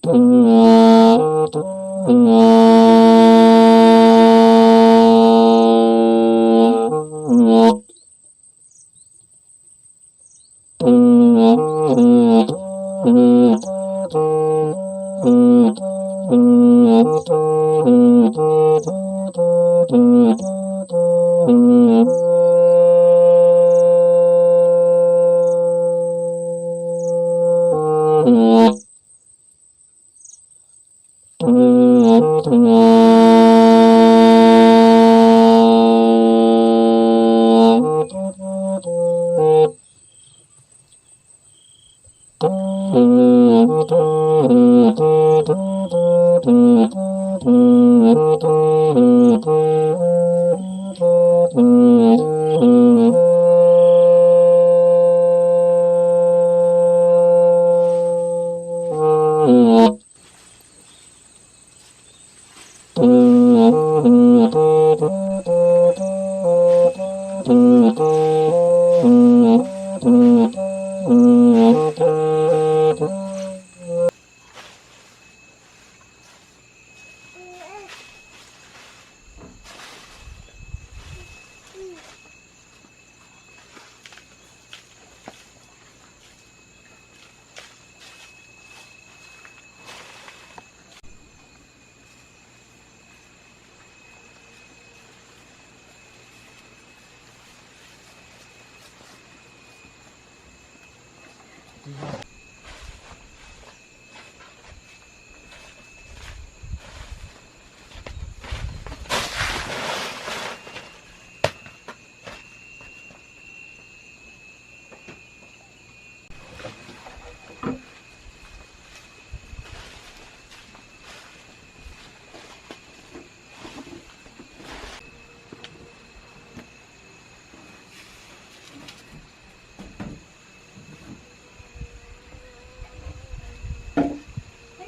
Me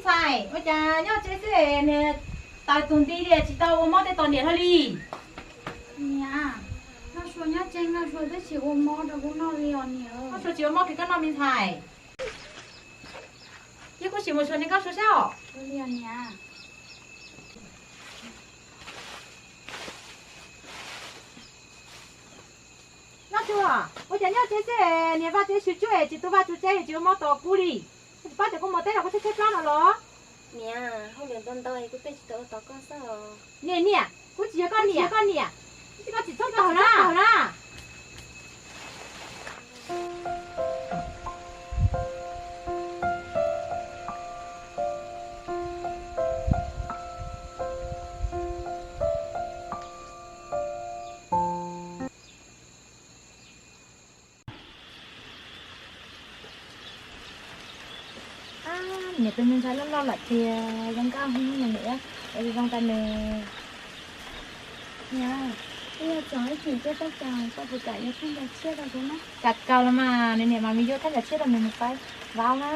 ntxhais, ua cas nyob tsev xwb, niam tais tus nti li tsis tau ua mob tej tos niam hlo li? Niam, Nkauj Sua nyob tsev, Nkauj Sua twb tsis ua mob rau kuv noj li os niam. Nkauj Sua tsis ua mob kis koj noj me ntxhais. Cia kuv sim mus xyuas niam Nkauj Sua saib os. Nkauj Sua, ua cas nyob tsev xwb, niam vaj tsev xyw tsuab es tsis tu vaj tu tsev tsis ua mob tos kuv li. Koj tsis paub tias kuv mus teb los kuv tshaib tshaib plab no los? Niam, hauj lwm ntau ntau kuv thiaj tsis tau ua tos koj xwb os. Niam, niam, kuv tsis yog koj niam, koj niam, koj tsis txhob tawg na. Niam tus me ntxhais loj loj lawm tiag, zoo nkauj heev niam, zoo zoo tas nws. Niam, wb yuav txog ib chim peb pab cas koj puas kam yuav thaj ncaws tshiab rau kuv na? Kam kawg los mas, nws niam mas nws yuav thaj ncaws tshiab rau nws mus faib vauv na.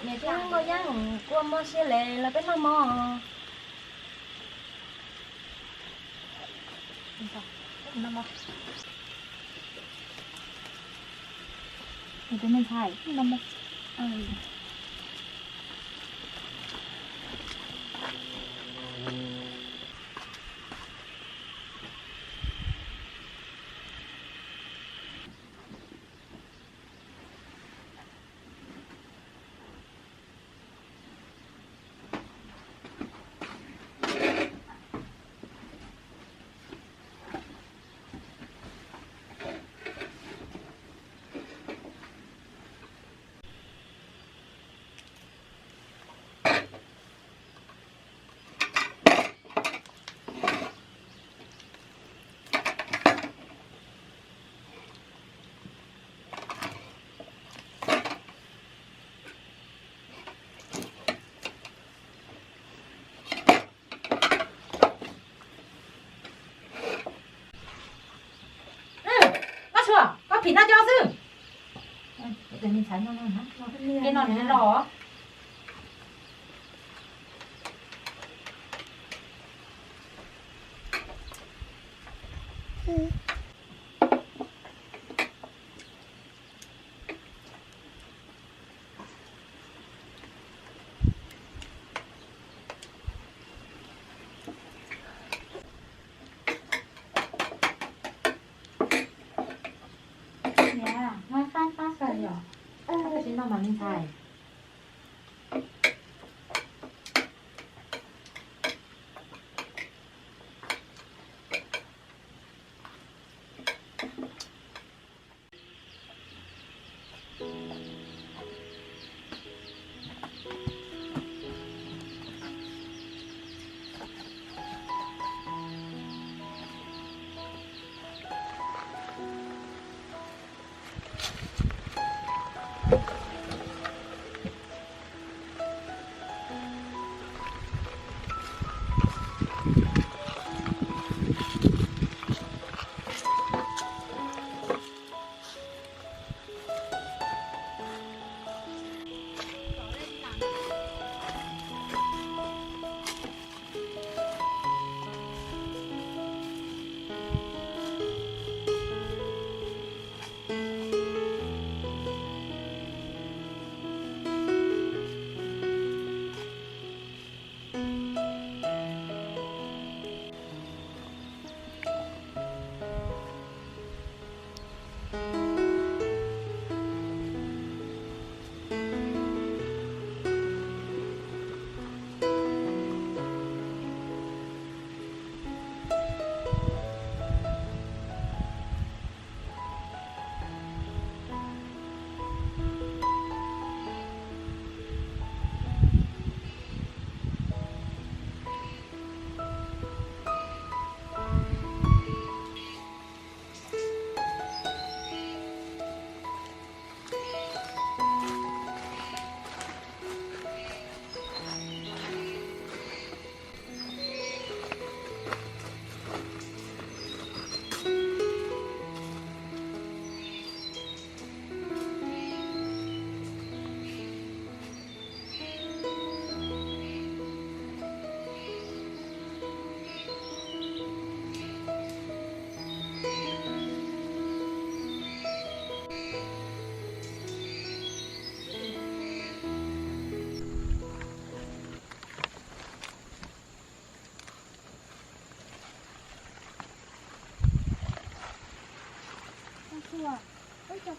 Niam thiab nkauj yeeb kuj mob siab li los peb noj mov. Niam tus me ntxhais, noj mov. Koj tshuav, koj phim noj cov xwb. Tus me ntxhais no, no nws los. Niam, niam, niam, niam. Niam, niam, niam.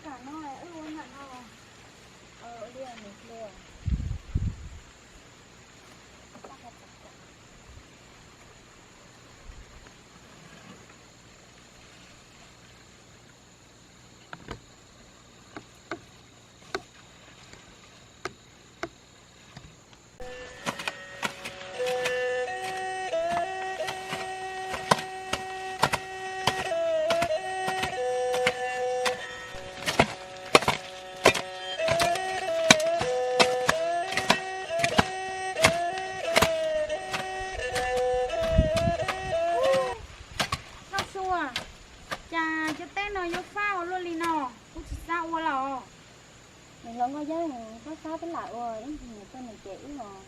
Nkauj Sua, cas cov teb no yuav fab ua luaj li no, kuv tsis xav ua los. Nws los nkauj yab, nws fab fab peb lam ua ib ntsis nws tuaj nws cem wb os.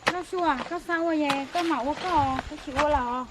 Nkauj Sua, koj xav ua es koj mam ua koj, kuv tsis ua los.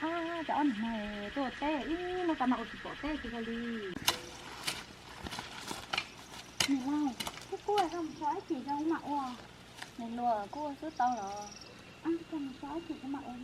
Cov ob niag no tuaj ua teb ib hnub no tas mas ua tsis pom teb kiag li. Niam laus, kuv kuj mus so ib chim rau kuv mam ua. Niam hluas, kuv ua xub tau los. Koj mus so ib chim kuv mam ua.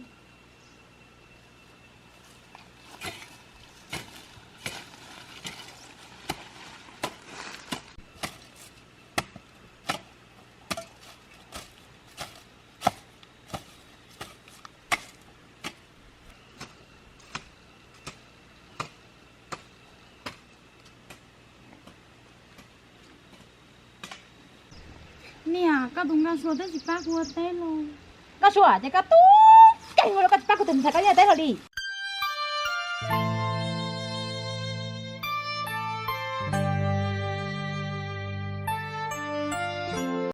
Niam, koj tus Nkauj Sua twb tsis pab kuv ua teb los. Nkauj Sua, ces koj tub keeg ua los koj tsis pab kuv tus ntxhais koj ua teb los li.